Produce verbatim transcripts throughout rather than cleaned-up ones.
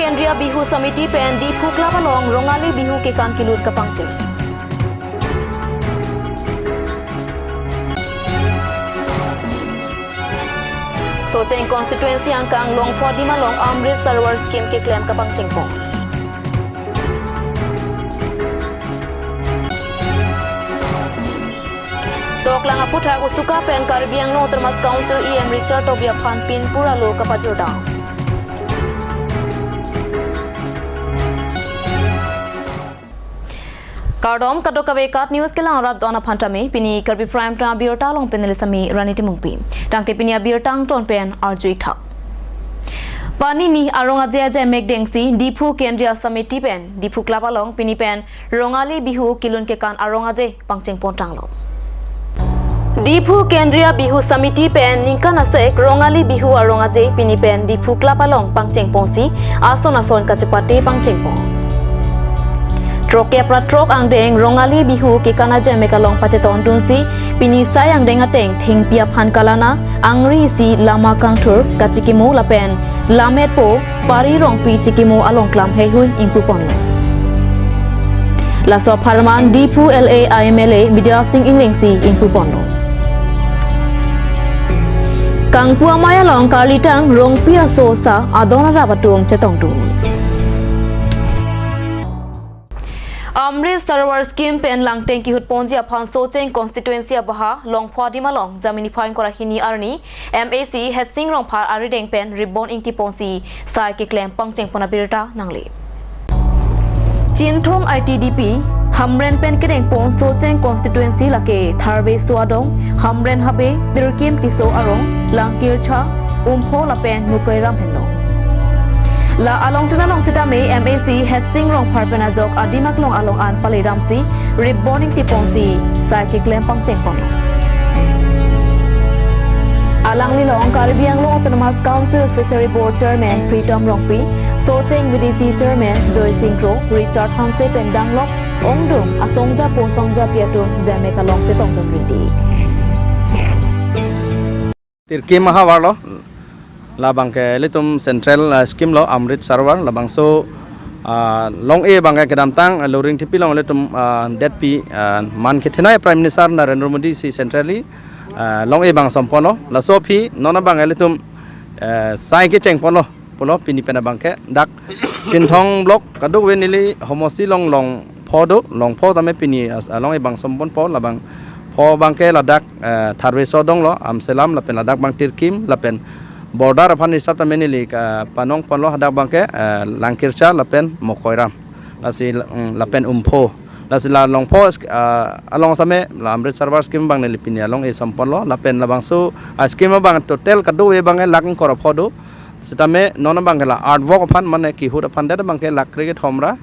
Kendriya Bihu Samiti pen Diphu Club along Rongali Bihu kekan kelun kapangcheng. Socheng constituency angkang Longpho adim along Amrit Sarovar scheme keklem kapangchengpon. Toklang aphuthak Usuka pen Karbi Anglong Autonomous Council E M Richard Tokbi aphan pinpur alo kapajordam. Kardom, kadokave KAT News kelang arat do-an aphan tame, pini Karbi Prime Time abirta along pen neli sami Rani Timungpi. Tangte pini abirta angton pen arju-ik tha. Panini arong aje aje mekdengsi Diphu Kendriya Samiti pen Diphu Club along pini pen Rongali Bihu kelun kekan arong aje pangchengpon tanglo. Diphu Kendriya Bihu Samiti pen ningkan asek Rongali Bihu arong aje pini pen Diphu Club along pangchengponsi ason ason kachepate pangchengpon. Throkkep ra throk angdeng Rongali Bihu kekan aje mek along pachetongdunsi pini sai angdeng ateng thengpi aphan kalana, angri isi lama kangthur kachikimo lapen lammetpo Pari Rongpi chikimo along klam heihui ingpuponlo. Laso apharman Diphu L A a M L A Bidya Sing Engleng si ingpuponlo. Kangpu amei along karlitang Rongpi aso asa adon arap atum chetongdun. Amrit Sarovar scheme pen langteng kihutponji aphan Socheng constituency abaha Longpho adim along Jamini niphai ingkoi ra hini arni M A C Hetsing Rongphar arideng pen ribbon ingtiponsi sai keklem pangchengpon abirta nangle. Chinthong I T D P, Hamren pen kedengpon Socheng constituency lake Tharve Soadong, Hamren Habe, Tirkim Tisso arong, Langkircha, Umpho lapen Mukoiram henlo. La alongtin along sitame M A C Hetsing Rongphar pen ajok adim aklong along an paledamsi ribbon ingtiponsi sai keklem pangchengpon. Alanglilong Karbi Anglong Autonomous Council Fishery Board Chairman Pritom Rongpi, Socheng V D C Chairman Joysing Kro, Richard Hanse pen danglok ongdung asongjapo songjapi atum jamek along chetongdun ridi. Tirkim ahavar lo, labang ke ilitum central, ah, scheme lo, Amrit Sarovar, labangso, ah, long-e abang ke kedamtang, ah, Luring Thepi along ilitum, ah, detpi, ah, man kethenei Prime Minister Narendra Modi si centrally, ah, long-e abang somponlo, laso aphi non abang ilitum, eh, sai kechengponlo pulo, pini pen abang ke dak Chinthong block kadokave neli homosti along Longpho do, Longpho tame pini as-, along-e abang somponpo, labangpho abang ke ladak, eh, Tharve Soadong lo, Amselam lapen ladak abang Tirkim lapen border aphan hisap tame neli, eh, panongponlo, hadak abang ke, eh, Langkircha lapen Mukoiram. Lasi, mm, lapen Umpho. Lasi la Longpho, eh, along tame la Amrit Sarovar scheme abang neli pini along-e somponlo, lapen labangso, ah, scheme abang total kadokave abang ke lakh ingkoi ra pho do. Sitame non abang ke la earthwork aphan mane kihut aphan det abang ke lakh kre kethom ra,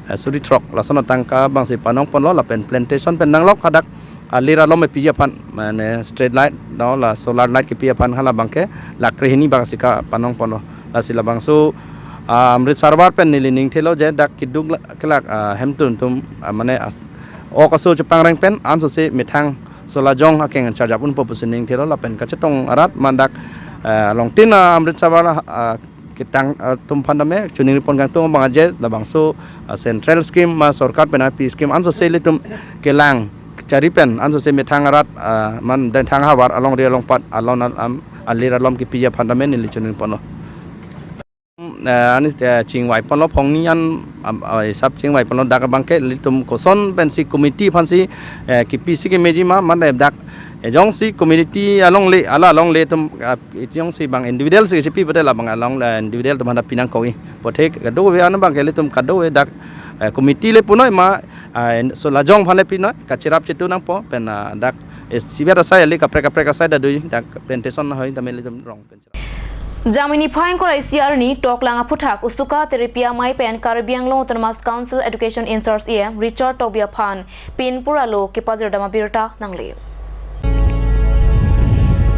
eh, suri throk. Lason atangka abangsi panongponlo lapen plantation pen nanglok hadak, ah, alir alom piji aphan mane street light, no, la solar light kepi aphan hala abang ke lakh kre hini abangsi kapanongponlo. Lasi labangso, ah, Amrit Sarovar pen neli ningthelo je dak keduk la, kelak, ah, hemtun atum, ah, mane as-, ok aso chepangreng pen ansose methang so lajong akeng charjap unpo pusi ningthelo lapen kachetong arat man dak, eh, alongtin, ah, Amrit Sarovar, ah, ketang, ah, atum aphan tame choningri pon kangtung abang aje labangso, ah, central scheme ma sorkar pen api scheme ansose ilitum kelang kachari pen ansose methang arat, ah, man dengthang ahavar alongri alongpat alon al-, am, alir alom kepiji aphan tame neli choningri ponlo. Eh, ani, eh, chingvai ponlo phongni an, am, ah, hisap chingvai ponlo, dak abang ke ilitum koson pensi committee aphansi, eh, kepisi kemeji ma, mane dak, eh, jongsi community alongle, ala alongle atum, ah, jongsi abang individual si chepi pute labang along, eh, individual atum aphan ta pinangkokji. Pute kadokave an abang ke ilitum kadokave dak, eh, committee le punoi ma, ah, so lajong aphan le pinoi, kachirap chitu nangpo, pen, ah, dak, eh, sibat asai ali kaprek kaprek asai ta do, dak plantation ahoi tame ilitum rong pen. Jamini niphai ingkoi ra isi arni toklang aphuthak Usuka Tiripia amei pen Karbi Anglong Autonomous Council Education In-charge E M Richard Tokbi aphan pinpur alo kepajordam abirta nangle.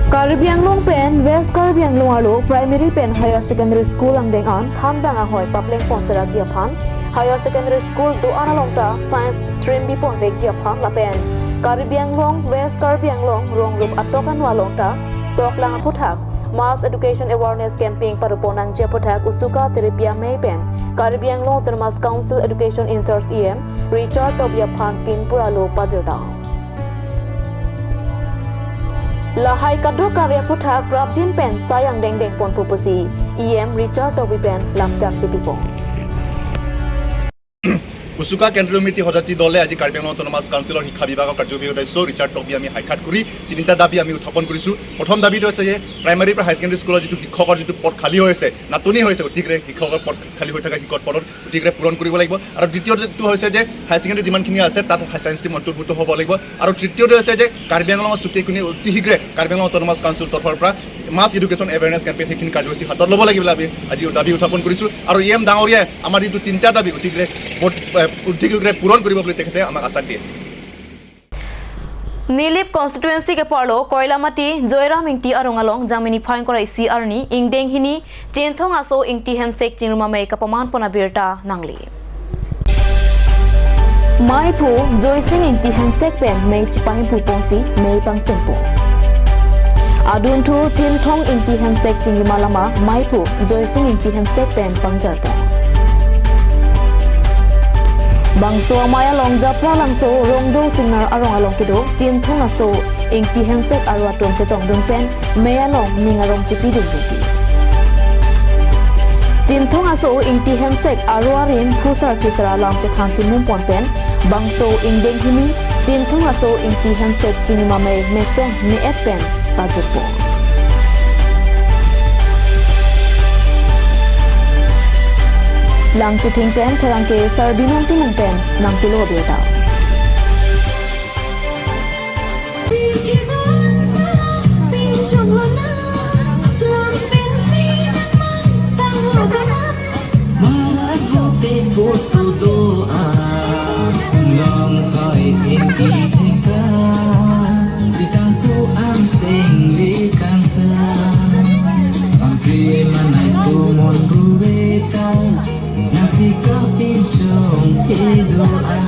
Karbi Anglong pen West Karbi Anglong arlo primary pen higher secondary school angdeng an thanbang ahoi paplengpon serapji aphan, higher secondary school do-an along ta science stream biponvekji aphan lapen Karbi Anglong, West Karbi Anglong rong rup atok anua along ta toklang aphuthak Mass Education Awareness Campaign parupon nangji aphuthak Usuka Terepi amei pen Karbi Anglong Autonomous Council Education In-charge E M Richard Tokbi aphan pinpur alo pajirdam. Lahai kadokave aphuthak prapjin pen sai angdengdeng ponpo pusi E M Richard Tokbi pen lamchak chepipon. উচুকা কেন্দ্ৰীয় সমিতি সজাতি দলে আজি কাৰ্বি আংলং অট'নমাছ কাউন্সিলৰ শিক্ষা বিভাগৰ কাৰ্যবাহী সদস্য ৰিচাৰ্ড টকবি আমি সাক্ষাৎ কৰি তিনিটা দাবী আমি উত্থাপন কৰিছো। প্ৰথম দাবীটো হৈছে যে প্ৰাইমেৰী পৰা হাই ছেকেণ্ডেৰী স্কুলৰ যিটো শিক্ষকৰ যিটো পদ খালী হৈ আছে, নাটনি হৈছে, অতিকে শিক্ষকৰ পদ খালী হৈ থকা শিক্ষক পদত অতিকে পূৰণ কৰিব লাগিব। আৰু দ্বিতীয়টো হৈছে যে হাই ছেকেণ্ডেৰী যিমানখিনি আছে তাত হাই ছায়েন্স ষ্ট্ৰীম অন্তৰ্ভুক্ত হ'ব লাগিব। আৰু তৃতীয়টো হৈছে যে কাৰ্বি আংলঙৰ চুকে কোণে অতি শীঘ্ৰে কাৰ্বি আংলং অট'নমাছ কাউন্সিল তৰফৰ পৰা মাছ এডুকেশ্যন এৱেৰনেছ কেম্পেইন সেইখিনি কাৰ্যসূচী হাতত ল'ব লাগে বুলি আমি আজি দাবী উত্থাপন কৰিছো। আৰু ই এম ডাঙৰীয়াই আমাৰ যিটো তিনিটা দাবী অতি শীঘ্ৰে ব-, এ, অতি শীঘ্ৰে পূৰণ কৰিব বুলি তেখেতে আমাক আশ্বাস দিয়ে। Nilip constituency keparlo Koilamati Joyram Ingti arong along Jamini phai ingkoi ra isi arni ingdeng hini Chinthong aso Ingti Hensek chingrum amei kapaman pon abirta nangli. Meiphu Joysing Ingti Hensek pen mei chipaipu ponsi mei pangchengpo. Adunthu Chinthong Ingti Hensek chingrum alama meiphu Joysing Ingti Hensek pen pangjarpo. Bangso amei along Japralangso Rongdong Singnar arong along kedo Chinthong aso Ingti Hensek arlo atum chetongdun pen mei along ning arong chipidun dunpi. Chinthong aso Ingti Hensek arlo arim phusar phisar alam chethang chimum pon pen bangso ingdeng hini Chinthong aso Ingti Hensek chingrum amei mesen me-et pen pajutpo. Langchithing pen pherangke Sarbinong Timung pen nangpilo abirta. Maragote poso do a, long kai thengpi thengka, jitang ku an seng le kansa. Sample manai tu mon ruwe ta, nasi kapinchong kedo a.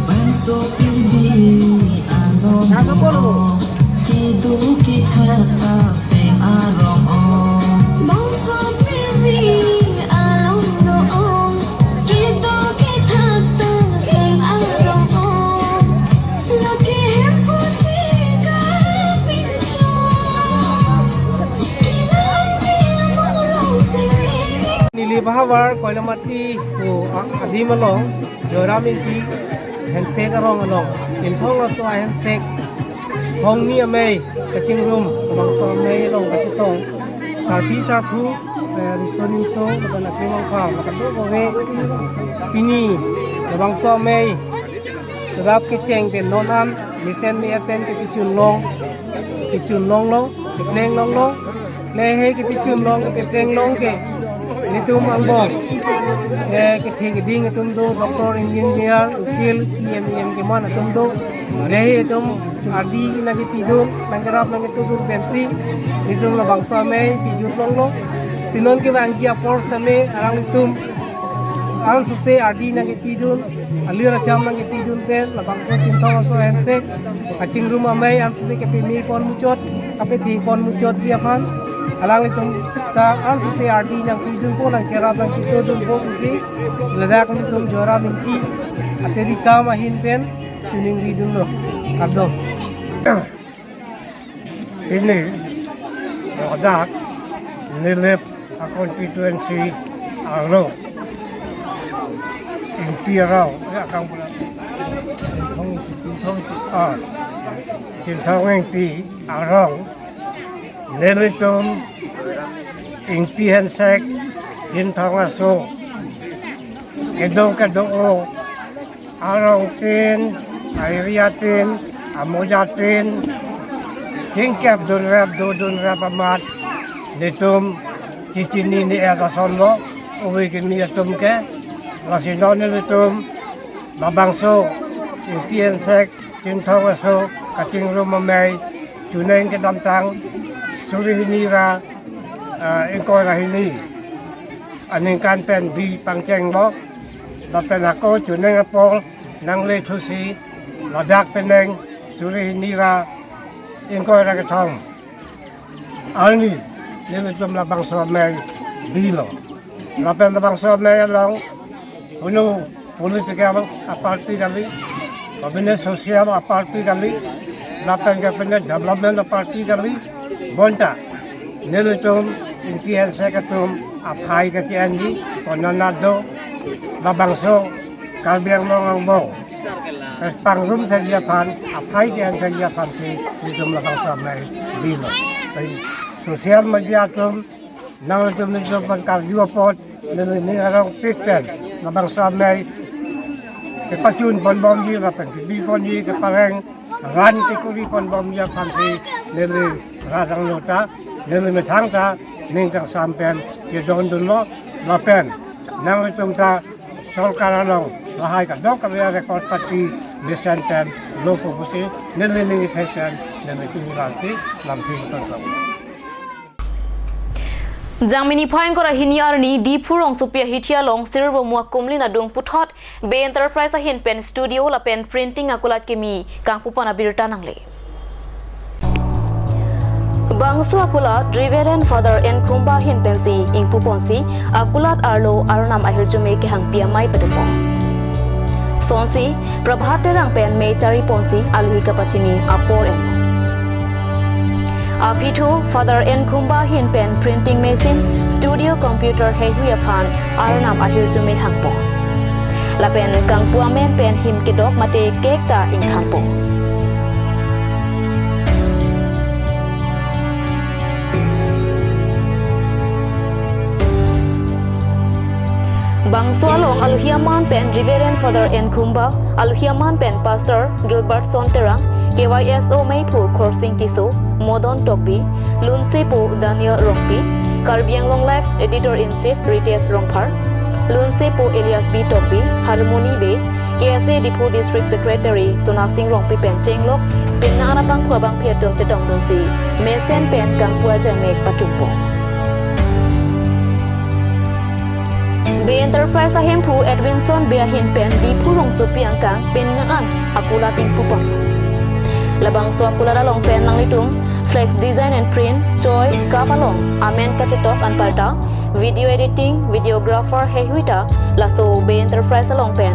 Bangso pidi ano mo, kedo kethat ta seng arong o. Bangso pidi along do o, kedo kethat ta seng arong o. Lake hem pusi kapinchong. Nilip ahavar Koilamati pu a-, adim along, Joyram Ingti Hensek arong along, Chinthong aso Hensek hongni amei kachingrum, labangso amei along kachetong sarpi sarpo, eh, riso nimso, lapen akli mangpha, lapen kadokave pini labangso amei kedap kecheng pen non an mesen me-et pen kepechun long, kechun longlo, kepleng longlo. Lahei kepechun long, kepleng long ke nelitum angbong, eh, kethe keding atum do, doctor, engineer, ukil, C M, E M keman atum do. Lahei atum ardi nangkepidun, nangkerap nangketudun pensi nelitum labangso amei pijut longlo. Si non kevangji apor sitame alanglitum ansose ardi nangkepidun, alir acham nangkepidun pen labangso Chinthong aso Hensek kachingrum amei ansose kepeme pon muchot, kapethe pon muchotji aphan alanglitum ta ansose ardi nangpidunpo, nangkerap nangketudunpo pusi ladak nelitum Joyram Ingti ateri kam ahin pen chiningridunlo. Kardom. Pini ladak Nilip a-constituency arlo Ingti arong, ya, kang pula. Ah, Chinthong Ingti arong, nelitum Ingti Hensek Chinthong aso kedo kedo o, arong tin, a-area tin, amoja tin, thingkep dunrep dodunrep amat nelitum chechini ne-et asonlo, ove kimi atum ke. Lasi non nelitum labangso Ingti Hensek Chinthong aso kachingrum amei chuneng kedamtang suri hini ra, ah, ingkoi ra hini aningkan pen bi pangchenglo. Lapen ako chuneng apor nangle thusi ladak penang suri hini ra ingkoi ra kethom arni nelitum labangso amei bilo. Lapen labangso amei along uno political a-party kali, kapine social a-party kali, lapen kapine development a-party kali, bonta nelitum ingti hensek atum aphai kati-enji, konat do labangso Karbi Anglong angbong pangrum thekji aphan, aphai ke-en thekji aphan si nelitum labangso amei bilo. Social media atum nanglitum nelitum aphan karju apot, neli ning arong pit pen labangso amei kepachun ponbomji lapen kebi ponji, kepareng ran kekuri ponbomji aphan si neli rat angno ta, neli methang ta ning kangsam pen kedondunlo, lapen nanglitum ta sorkar along lahai kadokave a-record pati mesen pen lopo pusi neli ning ithek pen neli ning arong si lamthe tonton. Jangmi niphai ingkoi ra hini arni Diphu rongsopi ahithi along Sirbomu Kumlin adung puthot Bey Enterprise ahin pen studio lapen printing akulat kimi kangpu pon abirta nangle. Bangso akulat Reverend Father N Khumba ahin pensi ingpu ponsi akulat arlo Arnam ahirjume kehangpi amei padopon. Sonsi Prabhat Terang pen mei chari ponsi alohi kapachini apor en. Aphi thu Father N Khumba ahin pen printing machine, studio computer heihui aphan Arnam ahirjume hangpon. Lapen kangpu amen pen him kedok mate cake ta ingthanpon. Bangso along alohi aman pen Reverend Father N Khumba, alohi aman pen Pastor Gilbertson Terang, K Y S O meiphu Khorsing Tisso, Modon Tokbi, Lunsepo Daniel Rongpi, Karbi Anglong Live Editor-in-Chief Ritesh Rongphar, Lunsepo Elias B Tokbi, Harmony Bey, K S A Diphu District Secretary Sonasing Rongpi pen chenglok, pinnang an abangphu abangphi atum chetongdunsi mesen pen kangpu ajaimek patumpo. Bey Enterprise ahemphu Edwinson Bey ahin pen Diphu rongsopi angkang pinnang an akulat ingpu pon. Labangso akulat along pen nanglitum flex design and print, choi, cup along amen kachetok anparta, video editing, videographer heihui ta laso Bey Enterprise along pen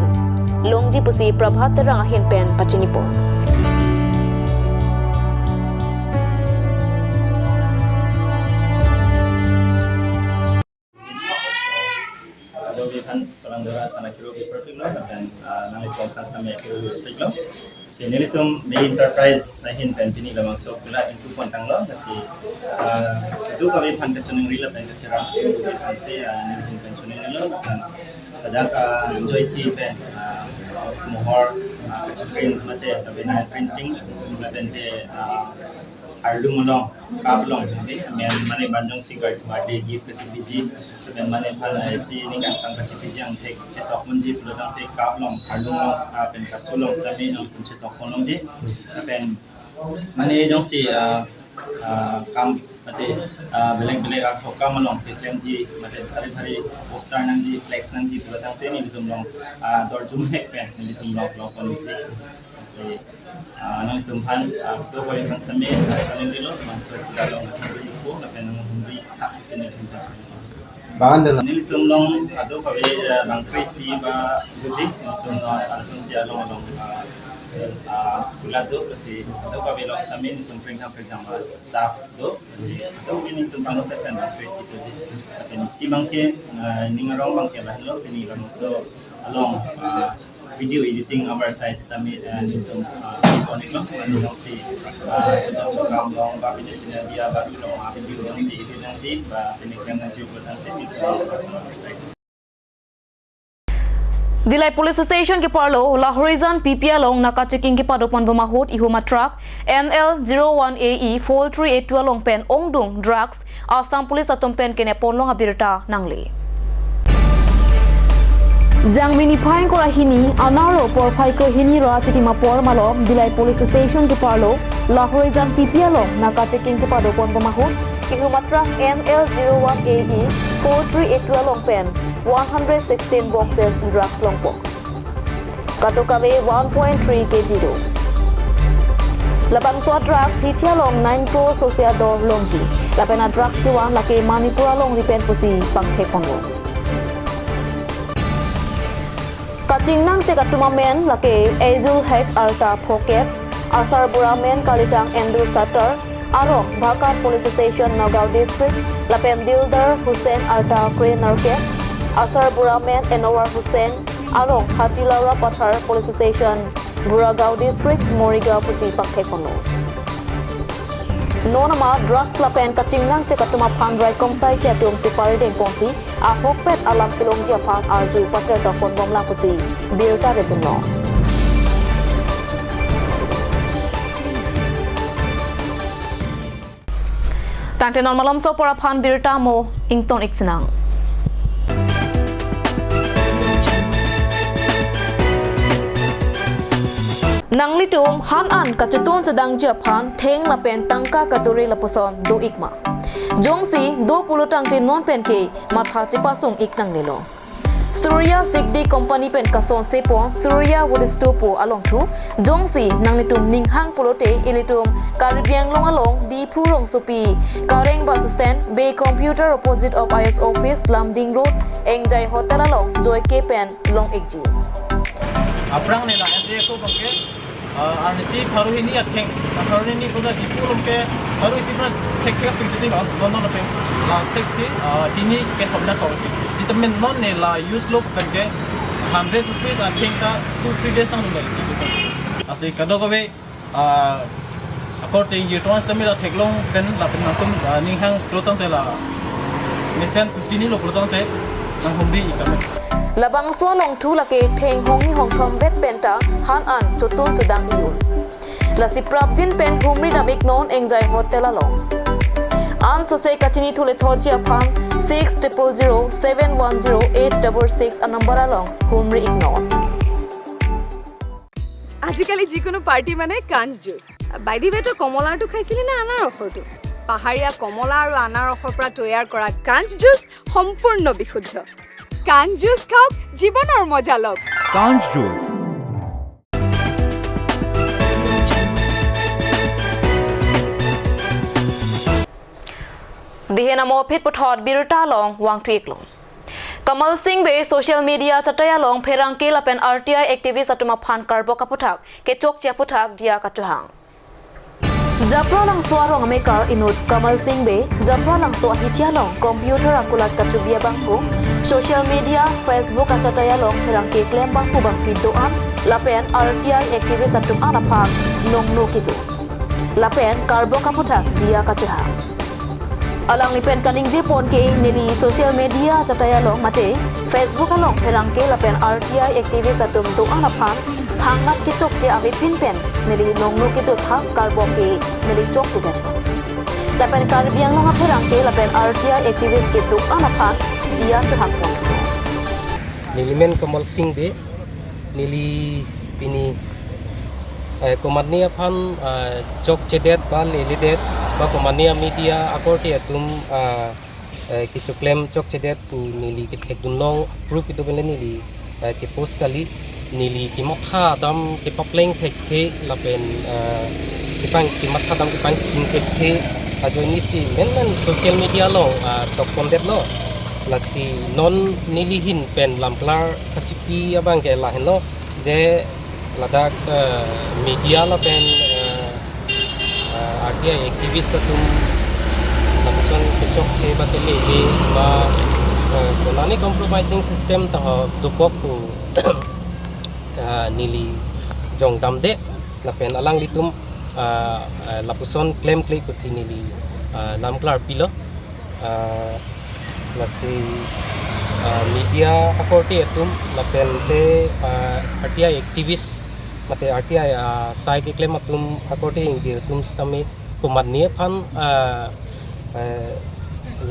longji pusi Prabhat Terang ahin pen pachinipo. Hello, Biphan, Solang Dora, Thana Kiro, Biphan Piklo, dan, ah, nanglitum aphan sitame Kiro, Biphan Piklo. Si nelitum Bey Enterprise ahin pen pini labangso akulat ingpu pon tanglo, si, ah, kadokave aphan kachiningri lapen kacherap, si, ah, nelitum pen chiningrilo, dan pada, ah, Joy T pen, ah, mohor, ah, kachiprint mate, lapen printing, lapen te, ah, arlum along, cup along, okay? Amen mane banjong si birthday gift kachipiji, amen mane aphan, eh, si ning kangsam kachipiji angthek chetok ponji, pulo tangte cup along, arlum along, ah, pen kasu along sitame nangtum chetok pon longji. Amen mane jongsi, ah, ah, kam mate, ah, belek belek akam along keklemji, mate bhari bhari poster nangji, flex nangji, pulo tangte nelitum along, ah, dorjum hek pen nelitum along, along ponji. Si, ah, nangtum aphan, ah, kadokave aphan sitame, ah, chiningrilo, labangso akulat along nangtum ri po, lapen nangtum ri thak isi nelitum aphan. Bang dolo. Nelitum along kadokave, ah, bang kre-isi ba doji, nelitum along, ah, lasonsi along along, ah, ah, akulat do, si kadokave along sitame nelitum pring thang pring thang ba staff do, si kadokave nelitum aphan lapen bang kre-isi doji. Lapen isi abangke, ah, ning arong abangke lahelo, pini labangso along, ah, video editing abar sai sitame, eh, nelitum, ah, ipon iklo, mane jongsi, ah, chukam chukam along ba pine pine dia ba along, ah, video jongsi edit nangji ba pine klem nangji pulo tangte nelitum, ah, abar sai. Dillai Police Station keparlo Lahorijan P P along naka checking kepado ponbom ahut ihum a-truck N L zero one A E four three eight two along pen ongdung drugs Assam Police atum pen kenep ponlong abirta nangle. Jangmi niphai ingkoi ra hini, anaro porphai krohini ra chitim apor malom, Dillai Police Station keparlo Lahorijan P P along naka checking kepado ponbom ahut ihum a-truck N L zero one A E four three eight two along pen one hundred sixteen boxes drugs longpo. Kadokave one point three K G do. Labangso a-drugs hithi along nine crore sose ador longji. Lapen a-drugs kevan lake Manipur alongri pen pusi pangthek ponlo. Kachingnangchek atum amen lake Aizul Hek arta phokep, asarbura amen kalitang Endur Satar, arong Bhakat Police Station Nagaon District, lapen Dildar Hussain arta kre nerkep, asarbura amen Enwar Hussain, arong Hatilaura Pathar Police Station, Boragaon District, Morigaon pusi pangthek ponlo. Non ama drugs lapen kachingnangchek atum aphan raikom saikhi atum cheparideng ponsi, ahokpet alam kelongji aphan arju pater tokponbomlang pusi birta redunlo. Tangte non malomso apor aphan birta mo ington-ik sinang. Nanglitum han an kachetun chedangji aphan theng lapen tangka kadure lapuson do-ik ma? Jongsi do pulo tangte non penke matha chepasung-ik nangnelo. Surya Sigdi Company pen kasonse pon Surya Wood Store pu along thu, jongsi nanglitum ninghang pulote ilitum Karbi Anglong along Diphu rongsopi Kareng bus stand, Bey Computer opposite of I S office, Lumding Road, Engjai Hotel along joike pen long-ikji. Aphrang ne la ende ko bangke, ah, arnisi pharo hini atheng, ah, pharo hini ko da Diphu along ke, pharo isi pran thek thek ping sini bang, non non pe, la sek si, ah, hini ke hobna ko. Vitamin non ne la use lo pen ke hundred rupees atheng ta two three days nang nang. Lasi kadokave, ah, akorte ingtoan sitame la theklong pen lapen nangtum, ah, ninghang pulo tangte la mesen chinilo pulo tangte nanghumri-ik tame. Labangso along thu lake theng hongni hongthom vet penta han an chotun chodang-i un. Lasi prapjin pen humri dam-iknon Engjai Hotel along. An sose kachini thule thotji aphan six triple zero seven one zero eight double six a-number along humri-iknon. আজিকালি যিকোনো পাৰ্টি মানে কাঞ্চ juice. By the ৱে, তই কমলাৰটো খাইছিলি নে আনাৰসৰটো? পাহাৰীয়া কমলা আৰু আনাৰসৰ পৰা তৈয়াৰ কৰা কাঞ্চ জুচ সম্পূৰ্ণ বিশুদ্ধ। কাঞ্চ জুচ খাওক, জীৱনৰ মজা লওক। কাঞ্চ juice. Dihen amo aphi puthot birta along vangthu-iklo. Kamal Singh Bey social media achatai along pherangke lapen R T I activist atum aphan karbok aputhak kechokche aputhak diya kachohang. Japralangso arong amekar inut Kamal Singh Bey Japralangso ahithi along computer akulat kachobi abangphu, social media Facebook achatai along pherangke klem bangphu bangpi do-an lapen R T I activist atum an aphan nongno kejut lapen karbok aputhak diya kachohang. Alangli pen kaningje pon ke neli social media achatai along mate Facebook along pherangke lapen R T I activist atum do-an aphan thangnat kechokche avepin pen neli nongno kejut thak karbok ke neli chokchedet. Lapen Karbi Anglong apherangke lapen R T I activist kedo-an aphan diya chohang pon. Neli men Kamal Singh Bey, neli pini, eh, komatne aphan, eh, chokchedet ba leledet ba komatne a-media akorte atum, eh, eh, kechoklem chokchedet pu neli kethekdun long approve kedo pen le neli, eh, kepost kali. Neli kematha dam kepapleng thekthe lapen, eh, kepang kematha dam kepangching thekthe ajoine si menmen social media along, eh, tok pondetlo. Lasi non neli ahin pen lamklar kachipi abang ke lahenlo, je ladak, eh, media lapen, eh, eh, R T I activist atum lapuson kechokche ba kelele ba, eh, konane compromising system ta ho dokok pu, eh, neli jongdamde lapen alanglitum, eh, eh, lapuson klemkle pusi neli, eh, lamklar pilo. Ah, lasi, ah, media akorte atum lapen te, ah, R T I activist mate R T I, ah, asai keklem atum akorte ingjir atum sitame komatne aphan, ah, eh,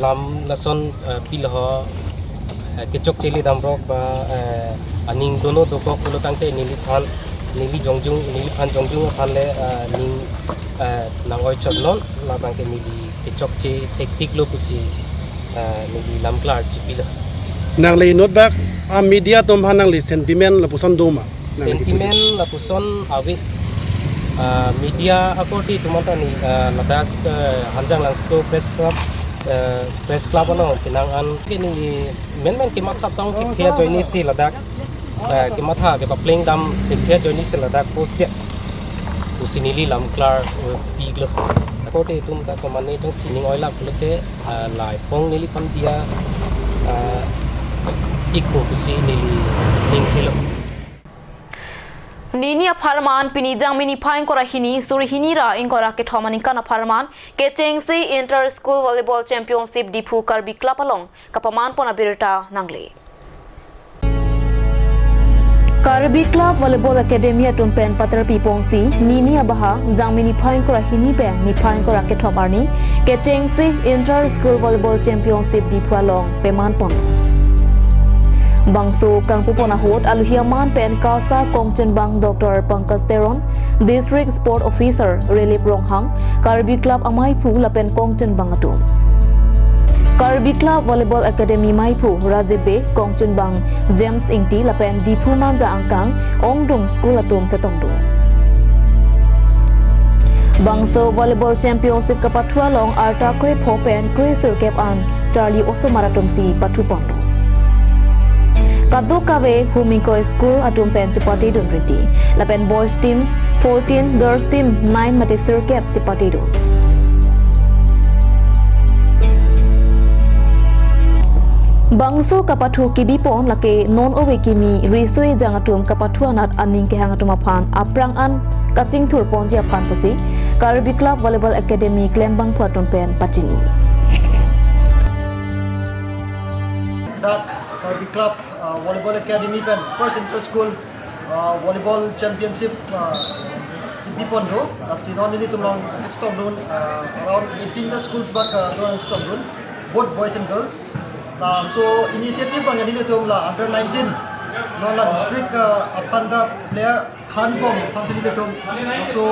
lam lason, ah, pilo ho, eh, kechokche le damrok ba, eh, aning dono dokok pulo tangte neliphan, neli jongjung, neliphan jongjung aphan le, ah, ning, eh, nang-oi chotnon labang ke neli kechokche thektiklo pusi, ah, neli lamklar chipilo. Nangli inut bak a-media atum aphan nangli sentiment lapuson do ma? Nangli sentiment lapuson ave. Ah, media akorte atum anta neli, ah, ladak, eh, Hanjanglangso Press Club, eh, Press Club along penang an ke neli menmen kematha tong thekthe ajoine si ladak, eh, kematha kepapleng dam thekthe ajoine si ladak post dia pusi neli lam klar, eh, pilo. Akorte atum ta komane jongsi ning oilak pulote, ah, laipong neliphan dia, ah, ikpo pusi neli ningthelo. Nini apharman pini Jangmi niphai ingkoi ra hini, suri hini ra ingkoi ra kethom aningkan apharman kechengsi Inter School Volleyball Championship Diphu Karbi Club along kapaman pon abirta nangle. Karbi Club Volleyball Academy atum pen patar piponsi nini abaha Jangmi niphai ingkoi ra hini pen niphai ingkoi ra kethom arni kechengsi Inter School Volleyball Championship Diphu along peman pon. Bangso kangpu pon ahut aluhi aman pen KASA kongchunbang Doctor Pankaj Teron, District Sport Officer Relip Ronghang, Karbi Club amaiphu lapen kongchunbang atum. Karbi Club Volleyball Academy maiphu Rajiv Bey, kongchunbang James Ingti lapen Diphu Manja angkang ongdung school atum chetongdun. Bangso Volleyball Championship kapathu along arta krepho pen kresirkep an charli osomar atumsi pathu pon. Kadokave hum ingkoi school atum pen chepatedun riti. Lapen boys team fourteen, girls team nine mate sirkep chepatedun. Bangso kapathu kebi pon lake non ove kimi riso ejang atum kapathu anat aning kehang atum aphan aphrang an kachingthur ponji aphan pusi Karbi Club Volleyball Academy klembangphu atum pen pachini. Dak Karbi Club, uh, Volleyball Academy pen first inter school, uh, volleyball championship, uh, kebi pon do. Lasi non nelitum along kachetongdun, uh, around eighteen ta schools bak, uh, along chetongdun, both boys and girls. Laso initiative abang nelitum la under nineteen, non la district, uh, aphan ta player hanbom aphansi nelitum laso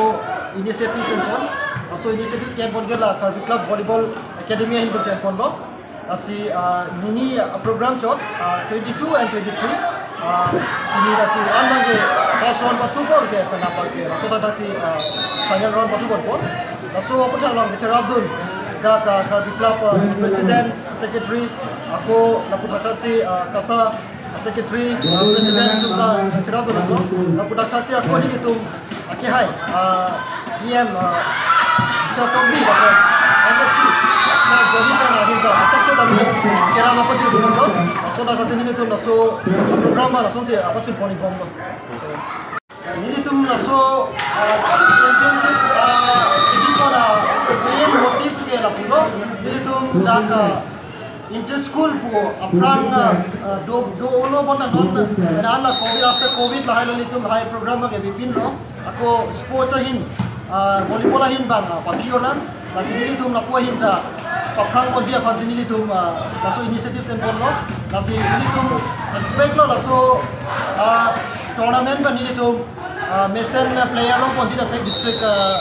initiative enpon. Laso initiative enpon ke la Karbi Club Volleyball Academy ahin pensi enponlo. Lasi, ah, nini, ah, program chot, ah, twenty-two and twenty-three. Ah, nini lasi an abang ke first round pathu pon ke penang abang ke. Laso thakthak si, ah, final round pathu ponpo. Laso aphuthak along kacherapdun dak, ah, Karbi Club, ah, president, secretary, ako lapu thakthak si, ah, KASA secretary, uh, president atum ta kacherapdun lo. Lapu thakthak si ako nelitum akehai, uh, E M, uh, Teacher Tokbi, lapen M S C Sir Johi pen ahin ta asapso dami kerap apachun lo. Laso thakthak si nelitum laso program ma lasonsi apachun pon-ik bomlo. Nelitum laso, uh, championship, uh, kebi pon, uh, main motive ke lapulo. Nelitum dak, uh, inter school pu aphrang, uh, uh, do, do-olo bonta non, uh, la COVID, after COVID lahai lo nelitum lahai program abang ke bibin lo. Ako sports ahin, uh, volleyball ahin abang, uh, papi-olang. Lasi nelitum lapu ahin ta paphrang ponji aphansi nelitum, ah, laso initiative enponlo. Lasi nelitum expect lo laso, ah, tournament abang nelitum, ah, mesen, ah, player along ponji ta thek district, ah,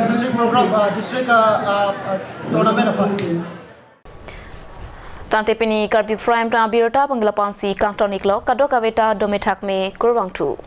district program, ah, district, ah, ah, ah, tournament aphan. Tangte pini Karbi Prime Time abirta abang ke la-an si kangton-iklo, kadokave ta dome thakme, kurvangthu.